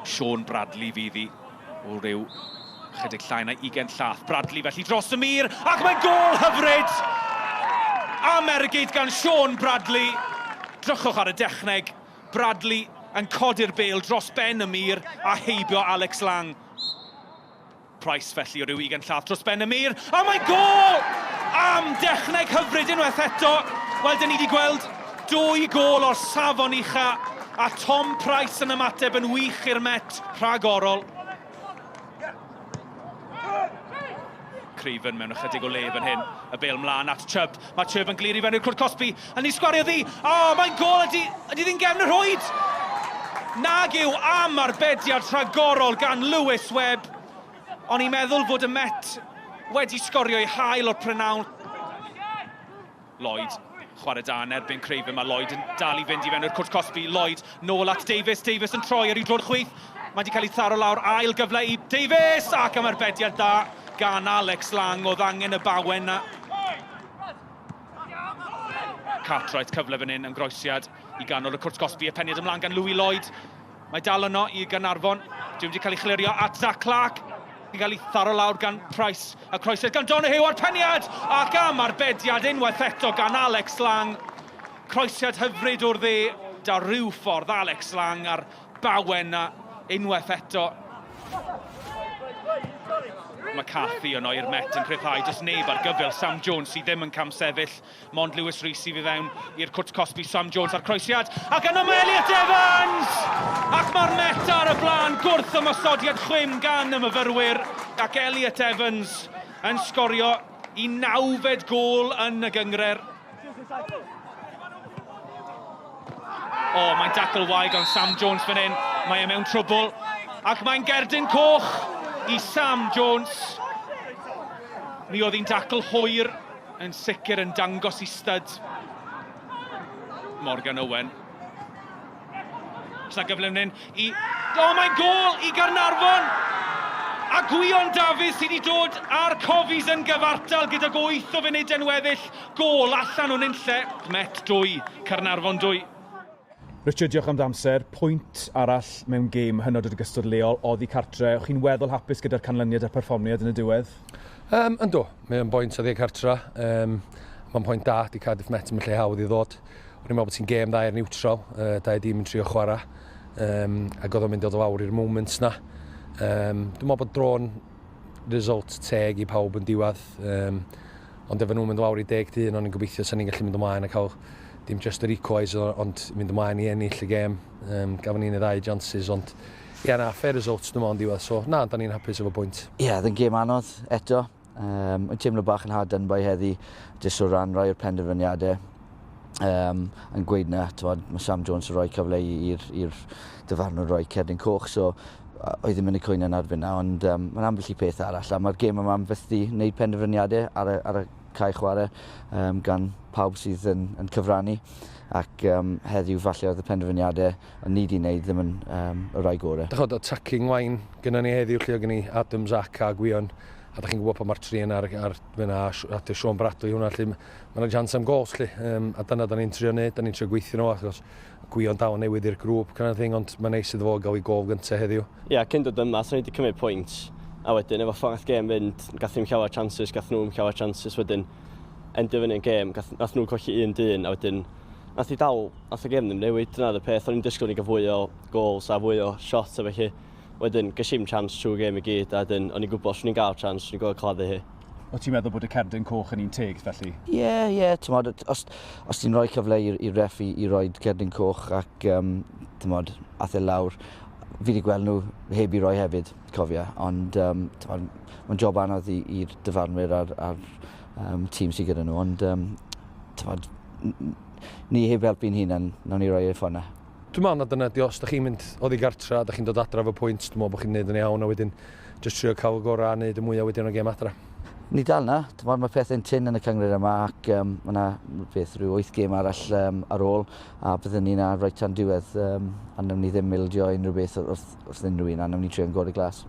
Sean Bradley fydd hi o ryw chydig llai na 20 llath. Bradley felly dros y mur, ac mae'n gôl hyfryd! Am ergyd gan Sean Bradley. Drychwch ar y dechneg. Bradley yn codi'r bêl dros ben y mur a heibio Alex Lang. Price felly o ryw ugain llath dros ben y mur, a mae'n gôl! Am dechneg hyfryd unwaith eto. Wel, dyn ni wedi gweld dwy gôl o'r safon ucha, a Tom Price yn ymateb yn wych i'r Met rhagorol. Craven mewn ychydig o le fan hyn. Y bêl mlaen at Chubb. Mae Chubb yn glir i fewn i'r cwrt cosbi. A ni sgwario ddi. O, oh, mae'n gôl ydy, ydy ddi'n gefn y rhwyd! Nag yw am arbediad rhagorol gan Lewis Webb. O'n i'n meddwl fod y Met wedi sgorio ei hail o'r prynawn. Lloyd, chwarae da yn erbyn Craven, mae Lloyd yn dal i fynd i fewn i'r cwrt cosbi. Lloyd nôl at Davies, Davies yn troi ar ei droed chwith. Mae wedi cael ei tharo lawr, ail gyfle i Davies! Ac am arbediad da gan Alex Lang, oedd angen y bawen na. Cartwright cyfle fan hyn yn groesiad i ganol y cwrt cosbi, y peniad ymlaen gan Louis Lloyd. Mae dal yno i Gaernarfon. Dwi wedi cael ei chlirio at Zach Clark. Yn cael ei tharo lawr gan Price. Y croesiad gan Donoghue a'r peniad! Ac am arbediad unwaith eto gan Alex Lang. Croesiad hyfryd o'r dde. Da rhyw ffordd Alex Lang a'r bawen na unwaith eto. McCarthy yno i'r Met yn rhyddhau. Does neb ar gyfyl. Sam Jones sydd ddim yn camsefyll. Mond Lewis Rees sydd i fewn i'r cwrt cosbi. Sam Jones a'r croesiad. Ac yno mae Elliot Evans! Ac mae'r Met ar y blaen. Gwrth ymosodiad chwim gan y myfyrwyr. Ac Elliot Evans yn sgorio i nawfed gôl yn y gynghrair. O, oh, mae'n dacl wael gan Sam Jones fan hyn. Mae e mewn trwbl. Ac mae'n gerdyn coch i Sam Jones. Mi oedd hi'n dacl hwyr yn sicr yn dangos i stud Morgan Owen. Oes 'na gyfle fan hyn i... O, mae'n gôl i Gaernarfon! A Gwion Dafydd sydd wedi dod â'r Cofis yn gyfartal gydag 8 o funudau'n weddill. Gôl allan o nunlle. Met 2, Caernarfon 2. Richard, diolch am dy amser. Pwynt arall mewn gêm hynod o gystadleuol oddi cartre. O'ch chi'n weddol hapus gyda'r canlyniad a'r perfformiad yn y diwedd? Um, yndw, mae o'n boint oddi cartre. Um, mae'n pwynt da, di Cardiff Met yn lle hawdd i ddod. O'n i'n meddwl bod ti'n gêm dda i'r neutral, uh, dau dîm yn trio chwarae. Um, ac oedd o'n mynd i ddod lawr i'r moments na. Um, dwi'n meddwl bod dro'n result teg i pawb yn diwedd. Um, Ond efo nhw'n mynd lawr i 10 dyn, o'n i'n gobeithio 'sen ni'n gallu mynd ymlaen a cael dim just yr equaliser, ond mynd ymlaen i ennill y gêm. Um, gafon ni'n y ddau chances, ond ie yeah, na, fair result dwi'n meddwl yn diwedd, so na, da ni'n hapus efo pwynt. Ie, yeah, oedd yn gêm anodd eto. Um, yn teimlo bach yn hard done by heddi, jyst o ran rhai o'r penderfyniadau. Um, yn gweud na, tywod, mae Sam Jones yn rhoi cyfle i'r dyfarnwr roi cerdyn coch, so oedd ddim yn y cwyno yn arfer na, ond um, mae'n ambell i peth arall, a mae'r gêm yma am fythu wneud penderfyniadau ar y, ar y cae chwarae um, gan pawb sydd yn, yn cyfrannu, ac um, heddiw falle oedd y penderfyniadau o'n ni wedi wneud ddim yn um, y rai gorau. Dych chi'n attacking line gyda ni heddiw lle oedd gen i Adam, Zach a Gwion, a dych chi'n gwybod pan mae'r tri yna ar, ar, ar, ar, Sean Bradley hwnna, lle mae yna chance am gols lle, um, a dyna da ni'n trio neud, da ni'n trio gweithio nhw achos Gwion dal yn newydd i'r grŵp kind of thing, ond mae'n neis iddo fo gael ei gôl gyntaf heddiw. Ia, yeah, cyn dod yma, sa'n ni wedi cymryd pwynt, a wedyn efo ffordd gêm fynd, gath ni'm llawer chances, gath nhw'm llawer chances wedyn endio fyny yn gêm, gath, nath nhw colli un dyn, a wedyn nath i dal, nath y gêm ddim newid, dyna y peth, o'n i'n disgwyl ni gael fwy o goals a fwy o shots a felly. Wedyn, ges i'm chance trwy gêm i gyd, a wedyn o'n i'n gwybod os o'n i'n gael chance, o'n i'n gwybod claddu hi. O ti'n meddwl bod y cerdyn coch yn un teg felly? Ie, yeah, ie, yeah, t'mod, os, os ti'n rhoi cyfle i'r i ref i, i roi cerdyn coch ac, um, t'mod, ath e lawr, fi wedi gweld nhw heb i roi hefyd, cofia, ond um, t'mod, mae'n job anodd i'r dyfarnwyr a'r, ar um, tîm sydd gyda nhw, ond um, t'mod, ni heb helpu'n hunan, nawn ni roi e ffordd na. Dwi'n meddwl na dyna 'di os 'da chi'n mynd oddi gartra, da chi'n dod adra efo pwynt, dwi'n meddwl bod chi'n neud yn iawn a wedyn jyst trio cael y gorau a neud y mwyaf wedyn o gêm adra. Ni dal 'na, t'mod mae pethe'n tynn yn y cynghrair yma ac um, mae 'na beth rhyw 8 gêm arall um, ar ôl a byddwn ni 'na reit tan diwedd um, a nawn ni ddim ildio unrhyw beth wrth, wrth unrhyw un a nawn ni trio'n gorau glas.